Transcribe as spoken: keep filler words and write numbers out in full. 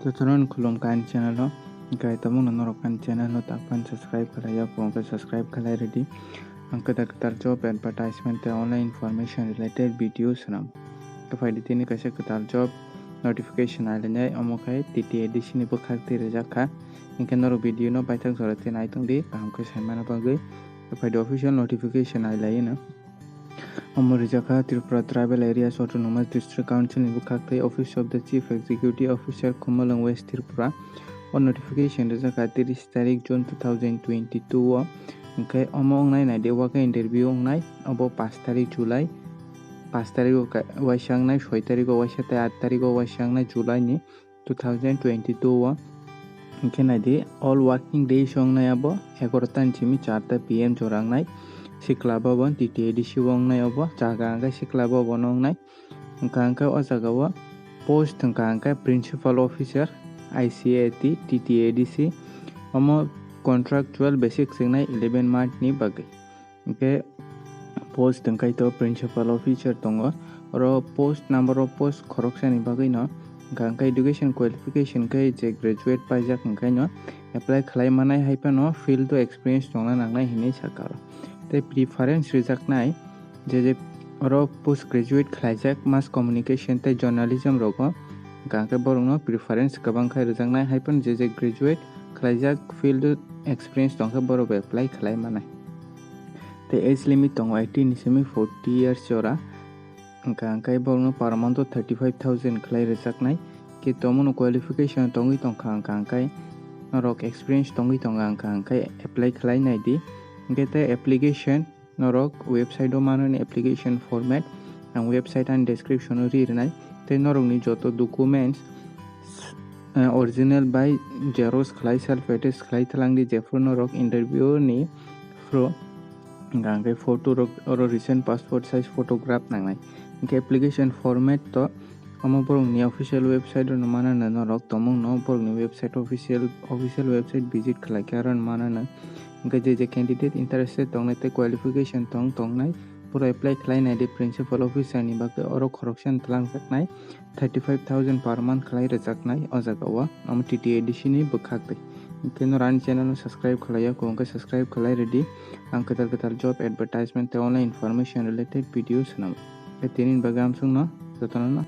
Jotono khulumkha ani channel o, hwnkhe tabukno norok ani channel o tak phano subscribe khlai ya, phone khe subscribe khlai rwdi. Ang kwtal kwtal job advertisement tei online information related video swnam. Khe phaidi tini kaisa kwtal job notification nailainai, omo khe T T A D C ni bwkhak twi rijak kha. Hwnkhe norok video no paithak jora twi nai tongdi, kaham khe saimana bagwi. Khe phaidi official notification nailaino. Omo rijak kha Tripura Tribal Areas Autonomous District Council ni bwkhak tei Office of the Chief Executive Officer, Khumulwng West Tripura. O notification rijak kha tris tarik June two thousand twenty-two o. Hwnkhe omo wngnai naidi, o khe interview wngnai, obo pash tarik July, pash tarik o ka-, waisa wngnai, soi tarik o waisa tei aat tarik o waisa wngnai July ni two thousand twenty-two o. Hwnkhe naidi, all working days wngnai abo egaroh ta ni simi char ta P M jora wngnai. Sikla Bhavan T T A D C o wngnai abo, jaga hwnkhe Sikla Bhavan o wngnai. Hwnkha hwnkhe o jaga o post hwnkha hwnkhe Principal Officer I C A T T T A D C. Omo contractual basis wngnai eleven month ni bagwi. Hwnkhe post hwnkhe to Principal Officer tongo. Oro post number o post khoroksani bagwi no. Hwnkha hwnkhe education qualification khe je graduate paijak hwnkhe no apply khlai manai, hai phano field o experience tongna nangnai hinwi sakha oro. Tei preference rijaknai je je oro post graduate khlaijak mass communication tei journalism rogo, hwnkha hwnkhe borokno preference kwbang khe rijaknai, hai phano je je graduate khlaijak field o experience tongkhe borok bo apply khlai manai. Tei age limit tongo eighteen ni simi forty years jora. Hwnkha hwnkhe borokno per month o thirty five thousand khlai rwjaknai. Khe tomono qualification tongwi tongkha hwnkha hwnkhe norok experience tongwi tongo hwnkha hwnkhe apply khlai naidi. Hwnkhe tei application norok website o manani application format ang website ani description o ri rwnai. Tei norokni joto documents, eh, original bai xerox khlai self attest khlai thalangdi jephru norok interview ni phru. Hwnkha hwnkhe photo rok oro recent passport size photograph nangnai. Hwnkhe application format to omo borokni official website o no manano norok, tomungno borokni website official, official website visit khlai khe aro no manano. Hwnkhe je je candidate interested tongnai tei qualification tong tongnai, puro apply khlai naidi Principal Officer ni bagwi oro khoroksa no twlangjaknai. Thirty five thousand per month khlai rwjaknai o jaga o, omo T T A D C ni bwkhak twi. Hwnkhe norok ani channel no subscribe khlai ya, khe subscribe khlai rwdi. Ang kwtal kwtal job advertisement tei online information related video swnam. Tei tini bagwi amsongno jotono no.